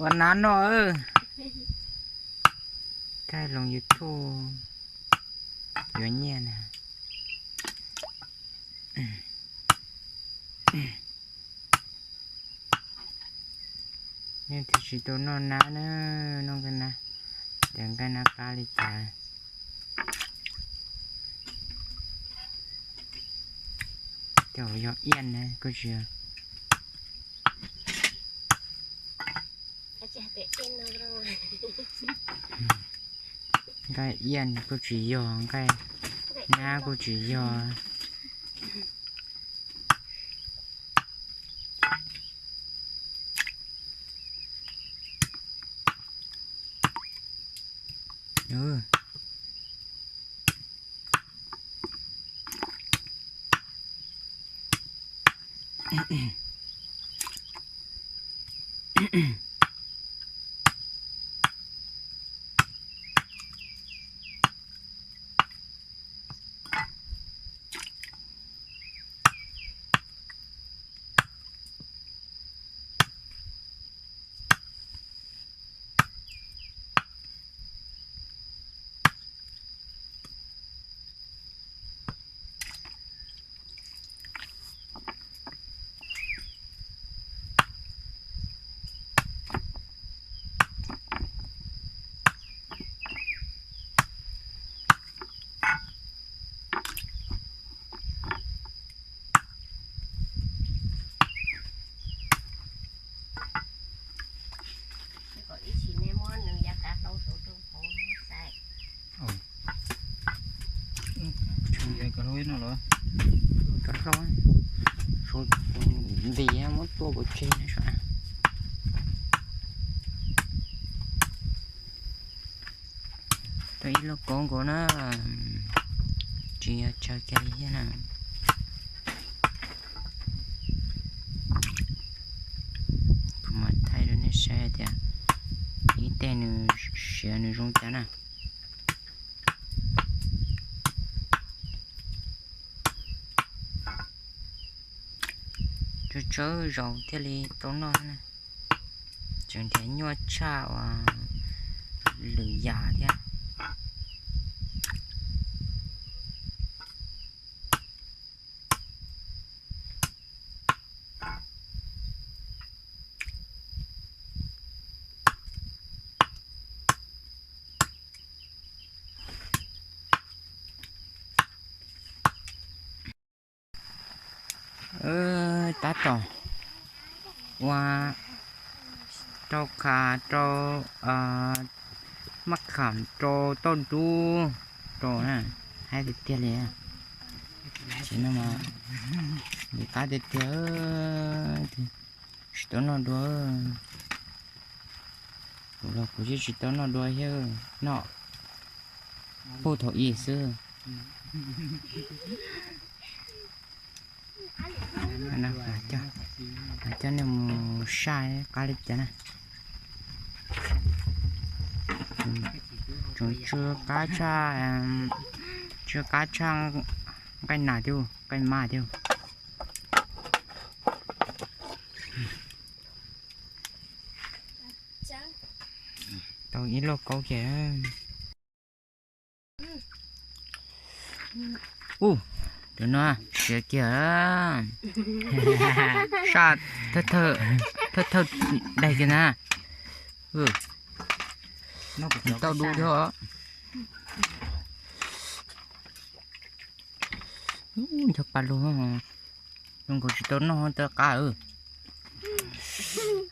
Ua nab noj. Thaij loo YouTube yuav nyiaj na. Nej twb tsis tau noj nab na, noj nqaij nab, tias nqaij nab qab li cas. Cov yog iaj na, koj tsis yog. Nqaij iaj kuj tsis yog, nqaij nab kuj tsis yog. Nti muab tua pov tseg na sav. Tau ib lauj kaub nkaus na, tsis yog tsawg kiag li thiab na. Kuv mam thaij rau nej saib tias ib teg nws siav nws zoo cas na. Tsawg tsawg zaus thiaj li tau noj na. Tseem nrhiav nyuaj tshaj uas lwm yam thiab. Tab tom ua rau qas rau maj kham rau tauj dub rau na, haib tiag tiag li. Tsis no mas li qab tiag tiag, tsis tau noj dua. Kuv los kuv yeej tsis tau noj dua thiab, noj puag thaum ub xwb. Coj nej mus saib qab li cas na. Tseem tsw qab tshaj, tsw qab tshaj nqaij nas thiab, nqaij maj thiab. Tau ib lauj kaub kiag. Ub, cov no siav kiag, saj thawj thawj daig kiag na. Tau dub thiab. Ub, nco pa lug, zoo nkaus tsis tau noj twb qab.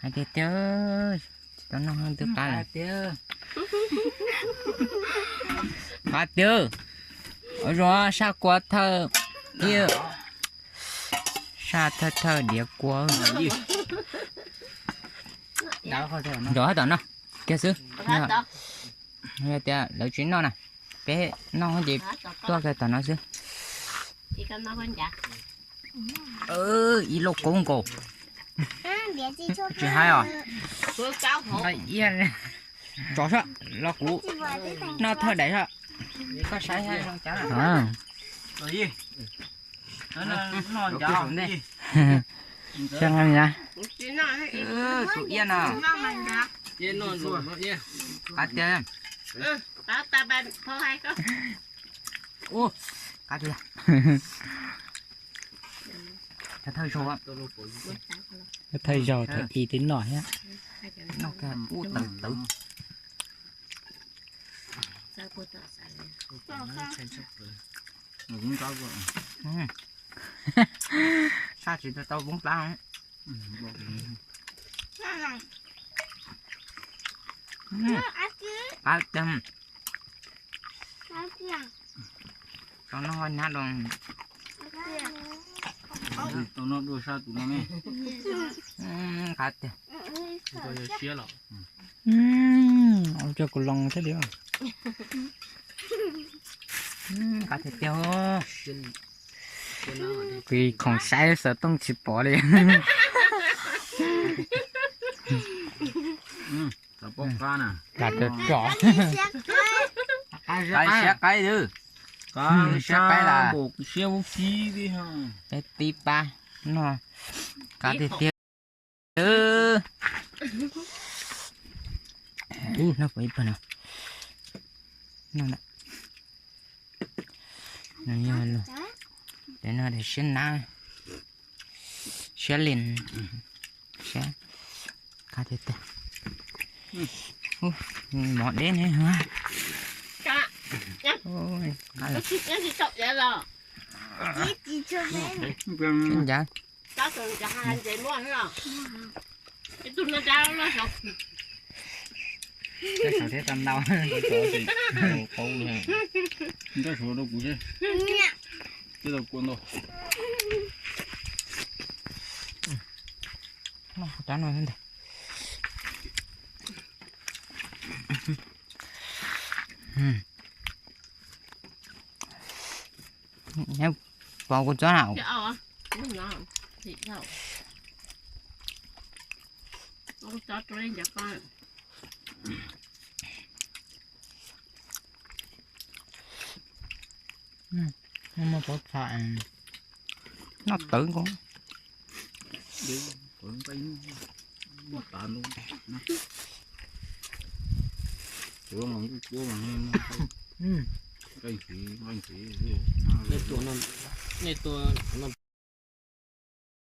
Hais tiag tiag, tsis tau noj twb qab lawm. Qab tiag, ua zoo saj kua thawj, saj thawj thawj diav kua. Nco hab tom no kiag xwb. Yog tias lawv tsis noj na, peb noj ces tuaj kiag tom no xwb. Ib lauj kaub nkaus. Tsis haib os. Tso sab los kuv noj thawj daim sab. Koj saib zoo cas. Xyov nqa na. Tus iab no. Qab tiag. Qab tiag. Thawj zaug, thawj zaug thaum i twb noj thiab. Noj kiag ub tawv tawv. Sab tsis tau tau poob plab. Qab tiag. Tau noj nyab rau. Tau noj dua sab tus no ne. Qab tiag. Ua rau kuv loo thiab li. Qab tiag tiag. Kuv khoom saib xov tooj tsis pom li. Qab tiag tiag. Qaib siab qaib twb. Siab qaib las. Peb pib pab noj. Qab tiag tiag. Noj pom ib pawg no. Noj na. Noj yog lus. Tes no tes siab nab, siab lin, siab. Qab tiag tiag. Mov deb ne. Ncav. Ntaj suav rau kuv seb. Tej tau kua ntau. Noj cov no ntag. Pom kuv tsob na. Muaj pov txha noj tawv nkaus. Nej tua no, nej tua no.